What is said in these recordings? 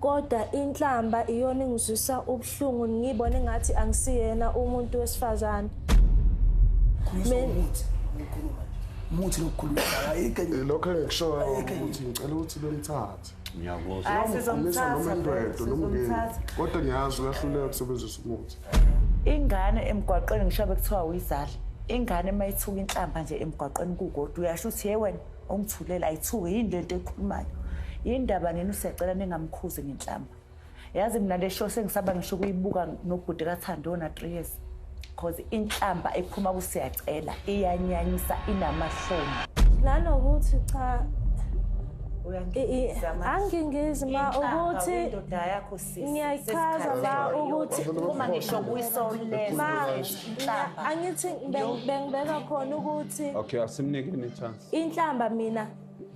Kodwa inhlamba iyona engizwisa ubuhlungu, ngibone engathi angisiyena umuntu wesifazane. Umuthi ukukhuluma nje. Umuthi lokukhuluma ayikho enye. Lokho engikushoyo ukuthi ngicela ukuthi bemthathe. Ngiyakuzwa. Hayi, Ngiyamgulisa sizomthatha noma vele, endwedwe noma ngini. sizomthatha. Kodwa ngiyazi uyahluleka ukusebenzisa umuthi. Ingane emgwaqeni, ngisho bekuthiwa uyizala ingane, uma ithuka inhlamba nje emgwaqeni kukodwa, uyasho ukuthi, "Ye wena, ongithulela." Ayithuke. Yini lento ekhulumayo? Yindaba nini? Usiyacela ningamkhuzi ngenhlamba. Yazi mina le show sengisaba ngisho ukuyibuka nobhuti kaThando na 3 years, 'cause inhlamba ephuma kuSiyacela iyanyanyisa, inamahloni. Nanokuthi cha, Uyangiza manje. Angingizi ma Inhlamba ukuthi kwindoda yakho, sisi. Ngiyayichaza ma ukuthi uma ngisho kuyisoleso ma inhlamba. Angithi bengibeka khona ukuthi Okay, asimnikeni i-chance. Inhlamba mina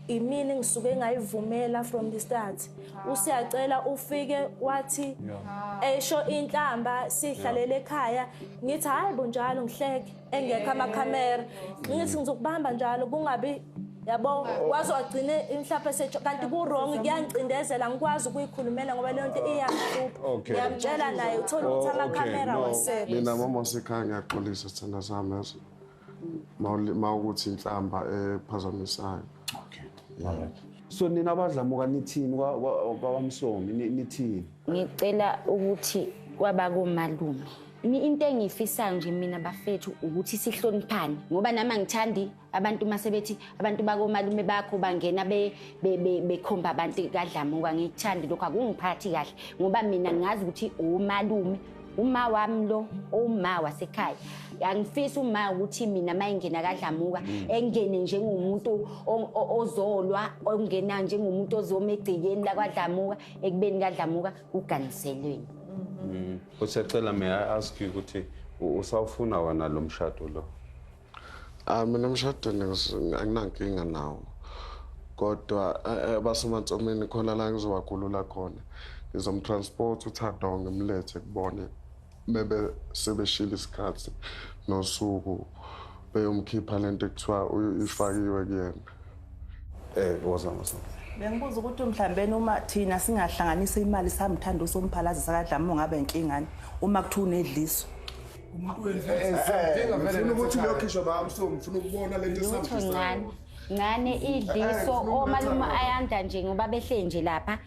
imini ngisuke ngayivumela from the start. Usiyacela ufike wathi esho inhlamba sihlalele ekhaya, ngithi, "Hayi bo," njalo ngihleke engekho amakhamera, ngithi, "Ngizokubamba njalo," kungabi yabo, waze wagcine mhlawumbe setsho kanti ku-wrong. Kuyangicindezela, ngikwazi ukuyikhulumela ngoba leyo nto iyangihlupha. Ngiyamtshela naye, uthola ukuthi Oh, okay, amakhamera no. wasekho. Mina mama wasekhaya, ngiyaxolisa sithanda sami, yazi. Mawukuthi inhlamba ephazamisayo. Okay. All right. So nina abadlamuka nithini kwaMsomi, nithini? Ngicela ukuthi kwabakomalume, into engiyifisayo nje mina bafethu ukuthi sihloniphane, ngoba nami angithandi abantu uma sebethi abantu bakomalume bakho bangena bekhomba abantu kaDlamuka. Ngikuthandi lokho, akungiphathi kahle, ngoba mina ngazi ukuthi umalume uma wami lo, uma wasekhaya. Angifisi uma ukuthi mina uma ingena kaDlamuka engene njengomuntu ozolwa, ongena njengomuntu ozoma egcekeni lakwaDlamuka, ekubeni kaDlamuka kuganiselweni. Usiyacela, may I ask you ukuthi usawufuna wena lo mshado lo? Ah, mina emshadweni anginankinga nawo. Kodwa baseMansomeni khona la ngizobakhulula khona. Ngizomtransport uThando, ngimlethe kubone bebe sebeshila isikhathi nosuku beyomkhipha lento ekuthiwa ifakiwe kuyena. Woza woza. Bengibuza ukuthi mhlawumbe uma thina singahlanganisa imali samthanda usomphalazi sakaDlamu, ngabe inkingani uma kuthiwa unedliso? Ngifuna ukuthi uyokhishwa bamso, ngifuna ukubona lento. Lutho, ncane ncane idliso, omalume ayanda nje ngoba behle nje lapha.